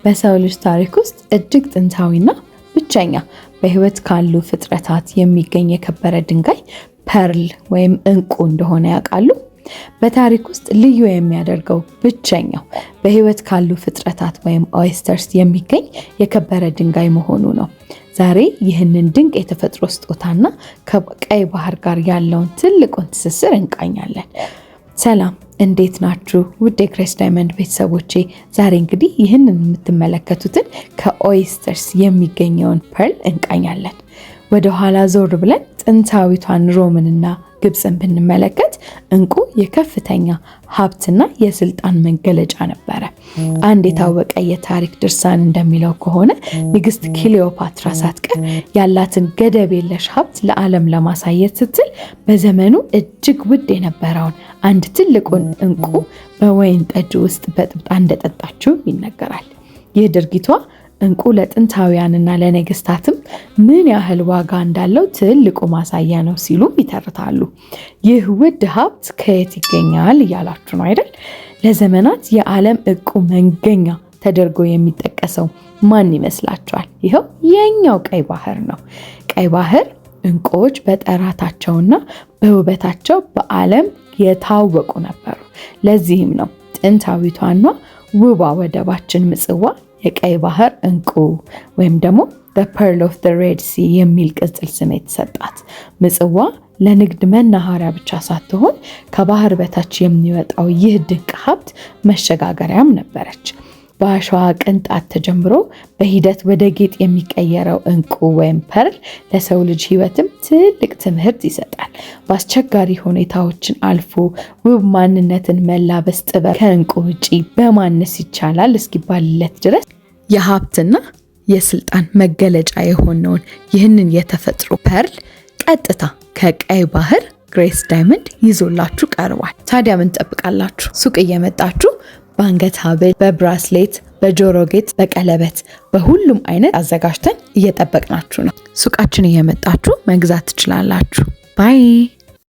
በሰው ልጅ ታሪክ ውስጥ እጅግ ጥንታዊና ብቸኛ በሕይወት ካሉ ፍጥረታት የሚገኝ የከበረ ድንጋይ pearl ወይም እንቁ እንደሆነ ያውቃሉ? በታሪክ ውስጥ ልዩ የሚያደርገው ብቸኛው በሕይወት ካሉ ፍጥረታት ወይም oysters የሚገኝ የከበረ ድንጋይ መሆኑ ነው። ዛሬ ይህንን ድንቅ የተፈጥሮ ስጦታና ከቀይ ባህር ጋር ያለውን ትልቁን ትስስር እንቃኛለን። ሰላም፣ እንዴት ናችሁ? ውድ የግሬስ ዳይመንድ ቤተሰቦቼ፣ ዛሬ እንግዲህ ይህንን የምትመለከቱትን ከ oysters የሚገኘውን pearl እንቃኛለን። ወደ ኋላ ዞር ብለን ጥንታዊቷን ሮምንና ግብፅን ብንመለከት እንቁ የከፍተኛ ሀብትና የስልጣን መገለጫ ነበረ። አንድ የታወቀ የታሪክ ድርሳን እንደሚለው ከሆነ ንግስት ክሊዮፓትራ ሳትቀር ያላትን ገደብ የለሽ ሀብት ለዓለም ለማሳየት ስትል በዘመኑ እጅግ ውድ የነበረውን አንድ ትልቁን እንቁ በወይን ጠጅ ውስጥ በጥብጣ እንደጠጣችው ይነገራል። ይህ ድርጊቷ እንቁ ለጥንታውያንና ለነገስታትም ምን ያህል ዋጋ እንዳለው ትልቁ ማሳያ ነው ሲሉም ይተርታሉ። ይህ ውድ ሀብት ከየት ይገኛል እያላችሁ ነው አይደል? ለዘመናት የዓለም ዕንቁ መገኛ ተደርጎ የሚጠቀሰው ማን ይመስላችኋል? ይኸው የኛው ቀይ ባህር ነው። ቀይ ባህር ዕንቁዎች በጥራታቸውና በውበታቸው በዓለም የታወቁ ነበሩ። ለዚህም ነው ጥንታዊቷና ውቧ ወደባችን ምጽዋ የቀይ ባህር እንቁ ወይም ደግሞ Pearl of Red Sea የሚል ቅጽል ስም የተሰጣት። ምጽዋ ለንግድ መናኸሪያ ብቻ ሳትሆን ከባህር በታች የሚወጣው ይህ ድንቅ ሀብት መሸጋገሪያም ነበረች። በአሸዋ ቅንጣት ተጀምሮ በሂደት ወደ ጌጥ የሚቀየረው እንቁ ወይም pearl ለሰው ልጅ ሕይወትም ትልቅ ትምህርት ይሰጣል። በአስቸጋሪ ሁኔታዎችን አልፎ ውብ ማንነትን መላበስ ጥበብ ከእንቁ ውጪ በማንስ ይቻላል እስኪባልለት ድረስ የሀብትና የስልጣን መገለጫ የሆነውን ይህንን የተፈጥሮ pearl ቀጥታ ከቀይ ባህር ግሬስ ዳይመንድ ይዞላችሁ ቀርቧል። ታዲያ ምን ትጠብቃላችሁ? ሱቅ እየመጣችሁ በአንገት ሐብል፣ በ bracelet፣ በጆሮ ጌጥ፣ በቀለበት በሁሉም አይነት አዘጋጅተን እየጠበቅናችሁ ነው። ሱቃችን እየመጣችሁ መግዛት ትችላላችሁ። Bye.